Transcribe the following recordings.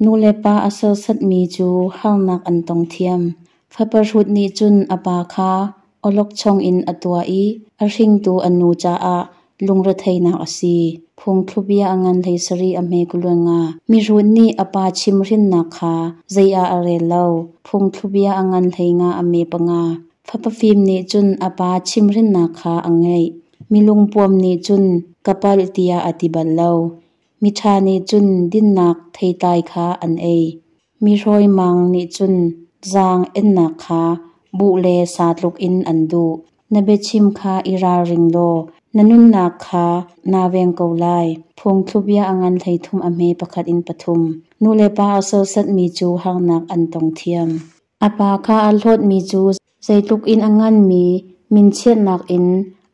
Nulepa a serhsatmi cu harnak an tong thiam. Fapa hrut nih cun a pa kha awlokchong in a tuah i a hringtu a nu caah lungretheihnak a si. Phungthlubia a ngan 17 a hme kuluan nga. Mihrut nih a pa chimhhrinnak kha zei ah a rel lo. Phungthlubia a ngan 15 a hme panga. Fapa fim nih cun a pa chimhhrinnak kha a ngaih. Milungpuam nih cun ka palh tiah a ti bal lo. Miṭha nih cun dinnak theitlai kha an ei. Mihrawimang nih cun zaang ennak kha buh le sa tluk in an duh. Na biachim kha i ralring law na nunnak kha naa veng ko lai. Phungthlubia a ngan 33 a hme pakhat in pathum. Nulepa a serhsatmi cu harnak an tong thiam. A pa kha a hlawtmi cu zeitluk in a nganmi minchiatnak in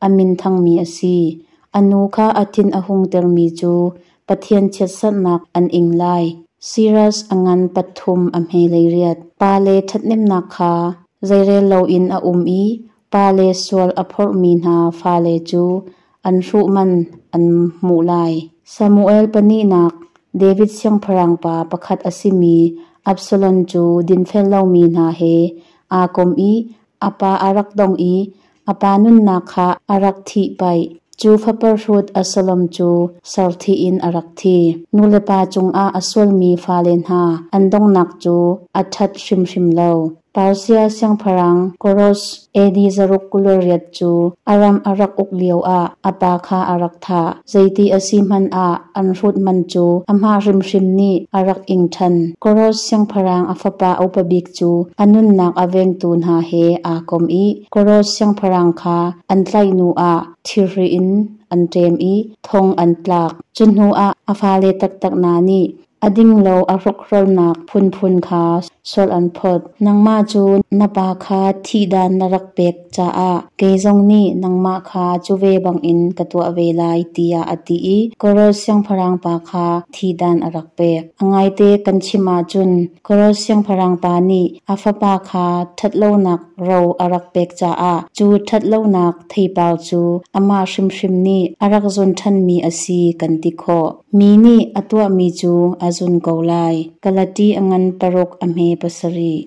a min thangmi a si. A nu kha a thin a hungtermi cu Pathian chiatserhnak an ing lai. Siras a ngan pathum a hme 18. Pale ṭhathnemnak kha zeirel loin a um i pale sual a phorhmi hna fale cu an hruh man an hmuh lai. Samuel pahnihnak David siangpahrang pa pakhat a simi Absalom cu dinfel lomi hna he aa kom i a pa a rak dong i a pa nunnak kha a rak thihpaih. Cu fapa hrut Absalom cu sarthih in a rak thi. Nulepa cungah a sualmi fale hna an donghnak cu a ṭhat hrimhrim lo. Persia siangpahrang Koros AD 628 cu a ram a rak uk lioah a pa kha a rak thah. Zeiti a si hmanh ah an hrut man cu amah hrimhrim nih a rak ing ṭhan. Koros siangpahrang a fapa upa bik cu a nunnak a vengtu hna he aa kom i Koros siangpahrang kha an tlaih hnu ah thirhri in an ṭem i thong an tlak. Cu hnu ah a fale taktak hna nih a ding lo a hrokhrolnak phunphun kha sual an phawt. Nangmah cu na pa kha thihdan na rak pek caah kei zong nih nangmah kha cu ve bangin ka tuah ve lai, tiah a ti i Koros siangpahrang pa kha thihdan a rak pek. A ngaite kan chim ahcun Koros siangpahrang pa nih a fapa kha ṭhatlonak ro a rak pek caah cu ṭhatlonak theipar cu amah hrimhrim nih a rak zun ṭhanmi a si kan ti khawh. Mi nih a tuahmi cu a zun ko lai. Galati a ngan paruk a hme pasarih.